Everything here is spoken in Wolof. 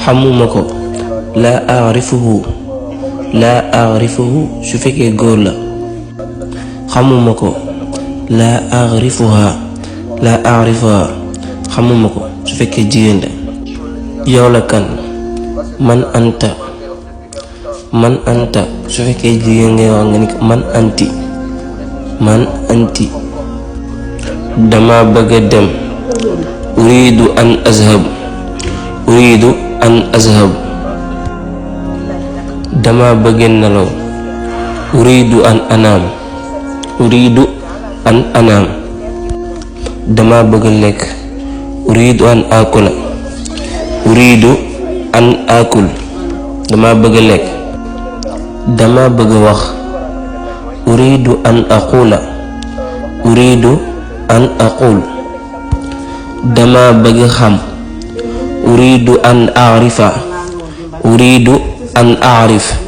xamuma ko. laa aarifuhu su fekkee góor la. xamuma ko. laa aarifuha xamuma ko su fekkee jigéen la. yow la kan. man anta su fekkee jigéen ngay wax nga ni man anti. dama bëgg a dem. uridu an azhab dama bëgg nelaw. uridu an anaam dama bëgg lekk. uridu an akul dama bëgg lekk. dama bëgg wax. uridu an aqul dama bëgg xam. uridu an a'rif